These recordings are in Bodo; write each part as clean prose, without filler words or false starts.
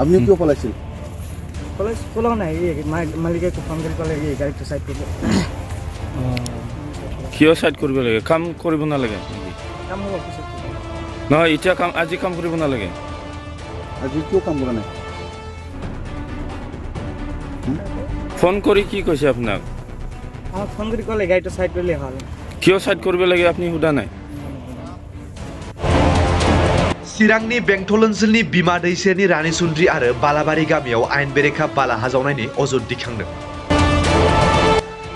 আপনি কিয় পলাইছিল? পলাও নাই, মালিকে ফোন কৰি ক'লে গাড়ীটো চাইড কৰিব। কিয় সাইড কৰিব লাগে? কাম কৰিব নালাগে? কাম হ'ব পিছত। নহয়, এতিয়া কাম আজি কাম কৰিব নালাগে? আজি কিয় কাম কৰা নাই? ফোন কৰি কি কৈছে আপোনাক? আমাক ফোন কৰি ক'লে গাড়ীটো চাইড কৰিলে হ'ল। কিয় সাইড কৰিব লাগে আপুনি সোধা নাই? चिरांनि बेंटल ओनसोलनि बिमा दैसेनि रानीसुन्द्रि आरो बालाबारि गामियाव आयेन बेरेखा बाला हा जावनायनि अजद दिखांदों।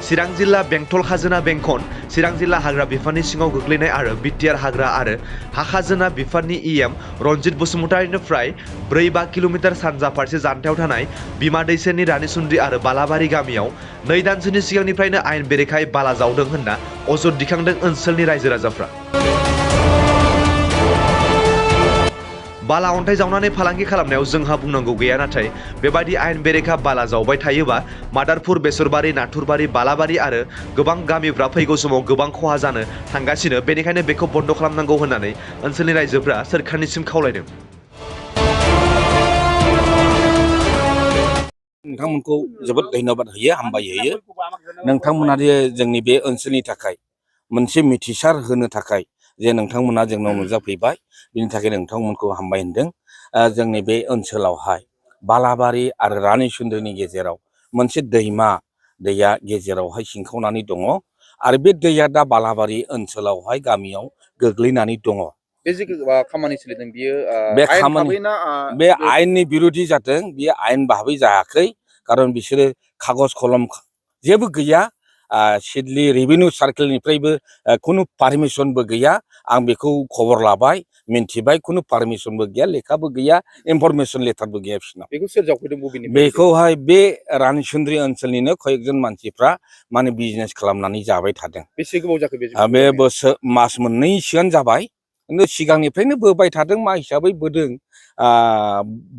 चिरां जिल्ला बेंटल खाजोना बेंखन चिरां जिल्ला हाग्रा बिफाननि सिङाव गोग्लैनाय आरो बिटिआर हाग्रा आरो हा खाजोना बिफाननि इएम रनजित बसुमतारिनिफ्राय 4-5 किल'मिटार सानजा फारसे जानथायाव थानाय बिमा दैसेनि रानीसुन्द्रि आरो बालाबारि गामियाव 2 दानसोनि सिगांनिफ्रायनो आयेन बेरेखायै बाला जावदों होनना अजद दिखांदों ओनसोलनि रायजो राजाफ्रा। बाला अन्थाइ जावनानै फालांगि खालामनायाव जोंहा बुंनांगौ गैया, नाथाय बेबादि आयेन बेरेखा बाला जावबाय थायोबा मादारपुर, बेसरबारि, नाथुरबारि, बालाबारि आरो गोबां गामिफ्रा फैगौ समाव गोबां खहा जानो थांगासिनो। बेनिखायनो बेखौ बन्द खालामनांगौ होननानै ओनसोलनि रायजोफ्रा सोरखारनिसिम खावलायदों। नोंथांमोनखौ जोबोद धन्यबाद होयो, हामबाय होयो। नोंथांमोना जे जोंनि बे ओनसोलनि थाखाय मोनसे मिथिसार होनो थाखाय जे नोंथांमोना जोंनाव नुजाफैबाय, बिनि थाखाय नोंथांमोनखौ हामबाय होनदों। जोंनि बे ओनसोलावहाय बालाबारि आरो रानीसुन्द्रिनि गेजेराव मोनसे दैया गेजेरावहाय सिंखावनानै दङ आरो बे दैया दा बालाबारि ओनसोलावहाय गामियाव गोग्लैनानै दङ। बे जे खामानि सोलिदों बियो बे आयेननि बिरोधि जादों, बियो आयेन भाबै जायाखै। खारन बिसोरो कागज कलम जेबो गैया, सिडली रेभिनिउ सार्केलनिफ्रायबो खुनु पारमिसनबो गैया। आं बेखौ खबर लाबाय, मिन्थिबाय, खुनु पारमिसनबो गैया, लेखाबो गैया, इनफरमेसन लेटारबो गैया बिसोरनाव। बेखौ सोर जावफैदों बबेनिफ्राय? बेखौहाय बे रानीसुन्द्रि ओनसोलनिनो कयेकजन मानसिफ्रा माने बिजनेस खालामनानै जाबाय थादों। बेसे गोबाव जाखो बे बोसोर मास मोननैसोआनो जाबाय, खिन्थु सिगांनिफ्रायनो बोबाय थादों। मा हिसाबै बोदों,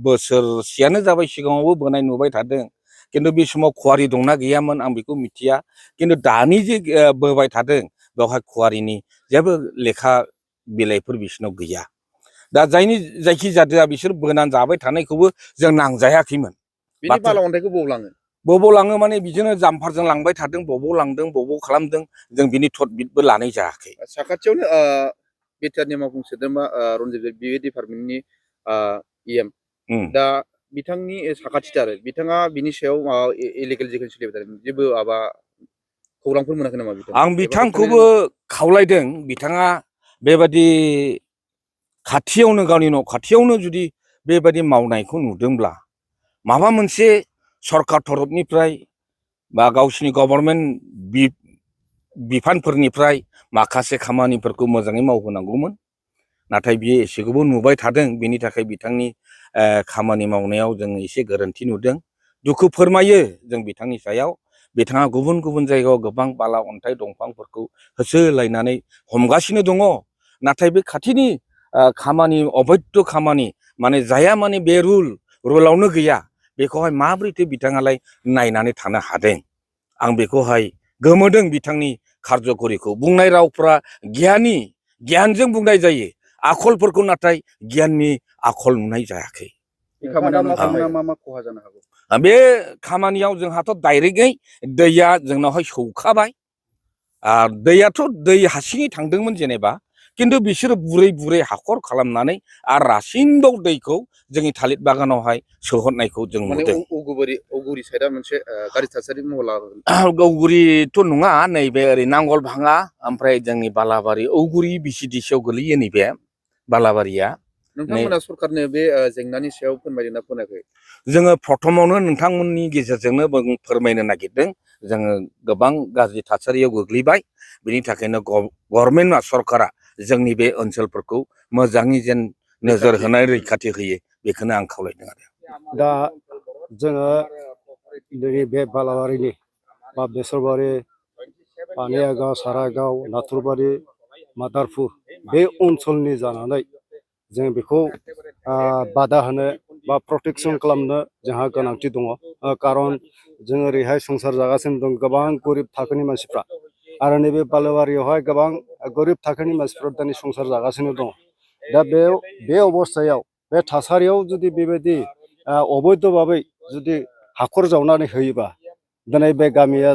बोसोरसेयानो जाबाय, सिगाङावबो बोनाय नुबाय थादों। खिन्थु बे समाव खुवारि दंना गैयामोन आं बेखौ मिथिया, खिन्थु दानि जे बोबाय थादों बेवहाय खुवारिनि जेबो लेखा बिलाइफोर बिसोरनाव गैया। दा जायखि जादोआ बिसोर बोनानै जाबाय थानायखौबो जों नांजायाखैमोन। बिनि बाला अन्थाइखौ बबाव लाङो? बबाव लाङो माने बिदिनो जाम्फारजों लांबाय थादों, बबाव लांदों, बबाव खालामदों, जों बिनि थदबिदबो लानाय जायाखै। साखाथियावनो बिटिआरनि मावफुं सोद्रोमा रनजित बे डिपार्टमेन्टनि इएम दा बिथांनि साखाथिथार, बिथाङा बिनि सायाव माबा इलिगेल जेखौ सोलिबाय थादों, जेबो माबा खौरांफोर मोनाखै नामा? आं बिथांखौबो खावलायदों, बिथाङा बेबादि खाथियावनो, गावनि न' खाथियावनो जुदि बेबादि मावनायखौ नुदोंब्ला माबा मोनसे सरकार तरफनिफ्राय बा गावसिनि गभर्नमेन्ट बिफानफोरनिफ्राय माखासे खामानिफोरखौ मोजाङै मावहोनांगौमोन। नाथाय बियो एसेखौबो नुबाय थादों, बेनि थाखाय बिथांनि खामानि मावनायाव जों एसे गोरोन्थि नुदों। दुखु फोरमायो जों बिथांनि सायाव। बिथाङा गुबुन गुबुन जायगायाव गोबां बाला अन्थाइ दंफांफोरखौ होसोलायनानै हमगासिनो दङ। नाथाय बे खाथिनि खामानि, अबैध खामानि, माने जाया माने बे रुलावनो गैया, बेखौहाय माबोरैथो बिथाङालाय नायनानै थानो हादों? आं बेखौहाय गोमोदों बिथांनि खार्यकरिखौ। बुंनाय रावफ्रा गियानजों बुंनाय जायो, आखलफोरखौ नाथाय गियाननि आखल नुनाय जायाखै। बे खामानियाव जोंहाथ' डाइरेक्टयै दैया जोंनावहाय सौखाबाय। दैयाथ' दै हासिङै थांदोंमोन जेनेबा, खिन्थु बिसोरो बुरै हाखर खालामनानै आरो रासिनबाव दैखौ जोंनि थालिर बागानावहाय सोहरनायखौ जों नुदों। औगुरि साइडआ मोनसे गाज्रि थासारि महर लाबोदों। औगुरिथ' नङा, नैबे ओरै नांगल भाङा, ओमफ्राय जोंनि बालाबारि, औगुरि बिसिडिसियाव गोलैयो नैबे बालाबारिया। नोंथांमोना सरकारनो बे जेंनानि सायाव फोरमायदोंना फोरमायाखै? जोङो प्रथमावनो नोंथांमोननि गेजेरजोंनो फोरमायनो नागिरदों। जोङो गोबां गाज्रि थासारियाव गोग्लैबाय, बिनि थाखायनो गभर्नमेन्टआ, सरकारा जोंनि बे ओनसोलफोरखौ मोजाङै जेन नोजोर होनाय, रैखाथि होयो, बेखौनो आं खावलायदों आरो। दा जोङो बे बालाबारिनि बा बेसरबारि, पानियागाव, सारागाव, नाथुरबारि, मादारपुर बे ओनसोलनि जानानै जों बेखौ बादा होनो बा प्रटेकसन खालामनो जोंहा गोनांथि दङ। खारन जों ओरैहाय संसार जागासिनो दं गोबां गरिब थाखोनि मानसिफ्रा, आरो नैबे बालाबारियावहाय गोबां गरिब थाखोनि मानसिफ्रा दिनै संसार जागासिनो दङ। दा बे अबस्थायाव, बे थासारियाव जुदि बेबायदि अबैधभाबै जुदि हाखर जावनानै होयोबा दिनै बे गामिया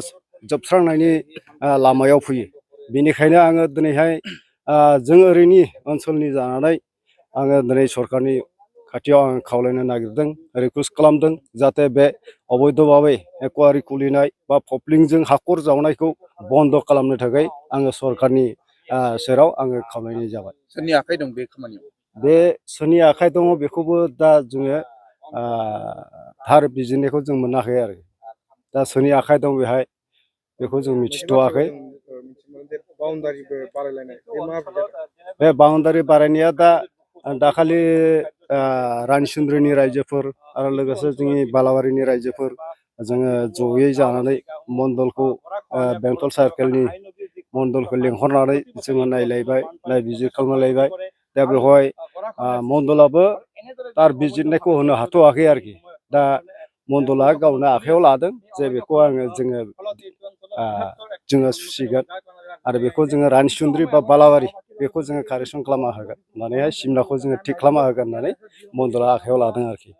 जोबस्रांनायनि लामायाव फैयो बेनिखायनो आङो दिनैहाय जों ओरैनि ओनसोलनि जानानै आङो दिनै सरकारनि खाथियाव आं खावलायनो नागिरदों रिकुवेस्ट खालामदों जाहाथे बे अबैधभाबै कुवारि खुलिनाय बा पप्लिंजों हाखर जावनायखौ बन्द' खालामनो थाखाय आङो सरकारनि सेराव आङो खावलायनाय जाबाय। सोरनि आखाइ दं बे खामानियाव? बे सोरनि आखाइ दङ बेखौबो दा जोङो थार बिजिरनायखौ जों मोनाखै आरो दा सोरनि आखाइ दं बेहाय बेखौ जों मिथिथ'वाखै। बे बाउन्डारि बारायनाया दा दाखालि रानिसुन्द्रिनि रायजोफोर आरो लोगोसे जोंनि बालाबारिनि रायजोफोर जोङो जयै जानानै मण्डलखौ बेंटल सार्केलनि मण्डलखौ लेंहरनानै जोङो नायलायबाय नायबिजिर खालामलायबाय दा बेवहाय मण्डलाबो थार बिजिरनायखौ होनो हाथ'वाखै आरोखि दा मण्डला गावनो आखायाव लादों जे बेखौ जोङो सुसिगोन आरो बेखौ जोङो रानिसुन्द्रि बा बालाबारि बेखौ जोङो कारेक्सन खालामना होगोन होननानैहाय सिमनाखौ जोङो थिग खालामना होगोन होननानै मण्डला आखायाव लादों आरोखि।